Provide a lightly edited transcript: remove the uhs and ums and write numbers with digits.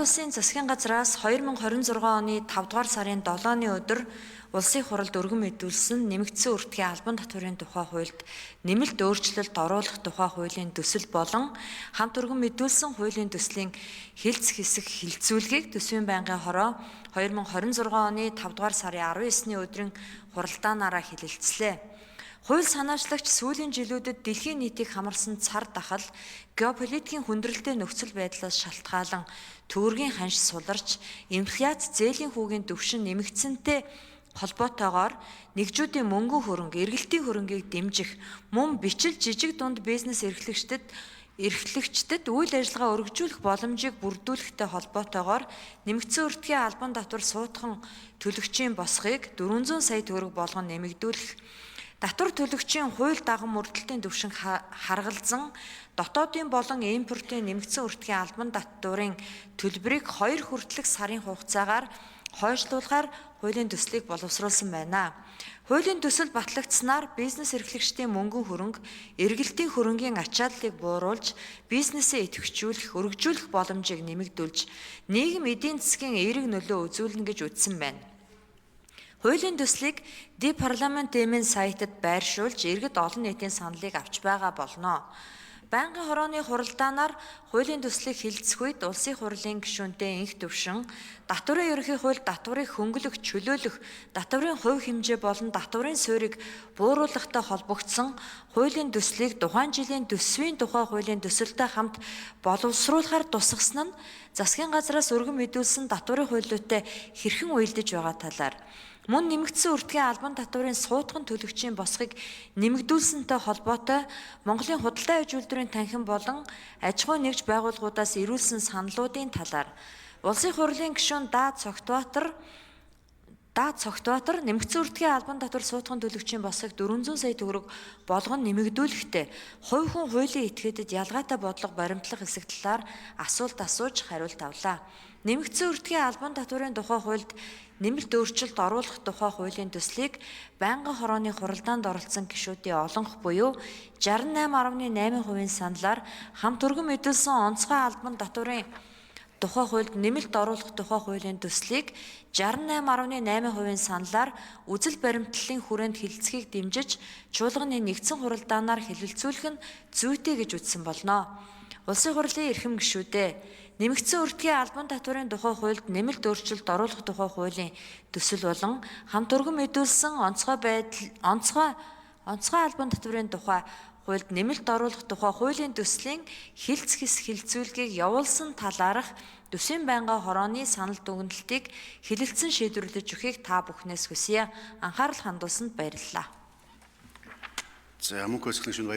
Улсын засгийн газраас 2026 оны 5 дугаар сарын 7-ны өдөр Улсын хурлд өргөн мэдүүлсэн нэмэгдсэн үртгийн албан татварын тухай хуульд нэмэлт өөрчлөлт оруулах тухай хуулийн төсөл болон хамт өргөн мэдүүлсэн хуулийн төслийн хэлц хэсэг хилцүүлгийг төсвийн байнгын хороо 2026 оны 5 дугаар сарын 19-ны өдрийн хуралдаанаараа хэлэлцлээ. Хууль санаачлагч сүүлийн жилүүдэд дэлхийн нийтийг хамарсан цар тахал, геополитикийн хүндрэлтэй нөхцөл байдлаас шалтгаалan төгрөгийн ханш суларч, инфляц зээлийн хүүгийн түвшин нэмэгдсэнтэй холбоотойгоор нэгжүүдийн мөнгөн хөрөнгө, эргэлтийн хөрөнгийг дэмжих, мөн бичил жижиг дунд бизнес эрхлэгчдэд үйл ажиллагаа өргөжүүлэх боломжийг бүрдүүлэхтэй холбоотойгоор нэмэгдсэн үртгийн албан татвар суутхан төлөгчийн босгыг 400 сая төгрөг болгон нэмэгдүүлэх, татвар төлөгчийн хууль даган мөрдөлтийн түвшинг харгалзан дотоодын болон импортын нэмэгдсэн үртгийн албан татварын төлбөрийг 2 хүртэлх сарын хугацаагаар хойшлуулахаар хуулийн төслийг боловсруулсан байна. Хуулийн төсөл батлагдсанаар бизнес эрхлэгчдийн мөнгөн хөрөнгө, эргэлтийн хөрөнгийн ачааллыг бууруулж, бизнесээ идэвхжүүлэх, өргөжүүлэх боломжийг нэмэгдүүлж, нийгэм эдийн засгийн эерэг нөлөө үзүүлнэ гэж үзсэн байна. Хуулийн төслийг Ди парламент эмийн сайтад байршуулж, иргэд олон нийтийн саналыг авч байгаа болно. Байнгын хорооны хуралдаанаар хуулийн төслийг хэлэлцэх үед Улсын хурлын гишүүнтэй Энх Төвшин татварын ерөнхий хууль татварыг хөнгөлөх, чөлөөлөх, татварын хувь хэмжээ болон татварын суурийг бууруулахтай холбогдсон хуулийн төслийг тухайн жилийн төсвийн тухай хуулийн төсөлтэй хамт боловсруулахаар тусгасан нь засгийн газраас өргөн мэдүүлсэн татварын хуулиудтай хэрхэн уялдаж байгаа талаар, мөн нэмэгдсэн үртгийн албан татварын суутхан төлөгчийн босгыг нэмэгдүүлсэнтэй холбоотой Монголын худалдаа аж үйлдвэрийн танхим болон аж ахуй нэгж байгууллагуудаас ирүүлсэн саналуудын талаар Улсын хурлын гишүүн Даа Цогтбаатар нэмэгдсэн үртгийн албан татвар суутхан төлөгчийн босгыг 400 сая төгрөг болгон нэмэгдүүлэхдээ хувь хүн хуулийн этгээдэд ялгаатай бодлого баримтлах хэсэг талаар асуулт асууж хариулт авлаа. Нэмэгдсэн үртгийн албан татварын тухай хуульд нэмэлт өөрчлөлт оруулах тухай хуулийн төслийг байнгын хорооны хуралдаанд оролцсон гишүүдийн олонх буюу 68.8% саналаар хамт өргөн мэдүүлсэн онцгой албан татварын тухай хуульд нэмэлт оруулах тухай хуулийн төслийг 68.8% саналаар үзэл баримтлалын хүрээнд хэлэлцэхийг дэмжиж, чуулганы нэгдсэн хуралдаанаар хэлэлцүүлэх нь зүйтэй гэж үзсэн болно. Улсын хурлын эрхэм гишүүдээ, нэмэгдсэн үртгийн албан татварын тухай хуульд нэмэлт өөрчлөлт оруулах тухай хуулийн төсөл болон хамт өргөн мэдүүлсэн онцгой байдал онцгой албан татварын тухай хуульд нэмэлт оруулах тухай хуулийн төслийн хэлц хэс хэлэлцүүлгийг явуулсан талаарх төсвийн байнгын хорооны санал дүгнэлтийг хэлэлцэн шийдвэрлэж өгөхийг та бүхнээс хүсье. Анхаарал хандуулсанд баярлалаа. За, мөнх баясгалан шүн.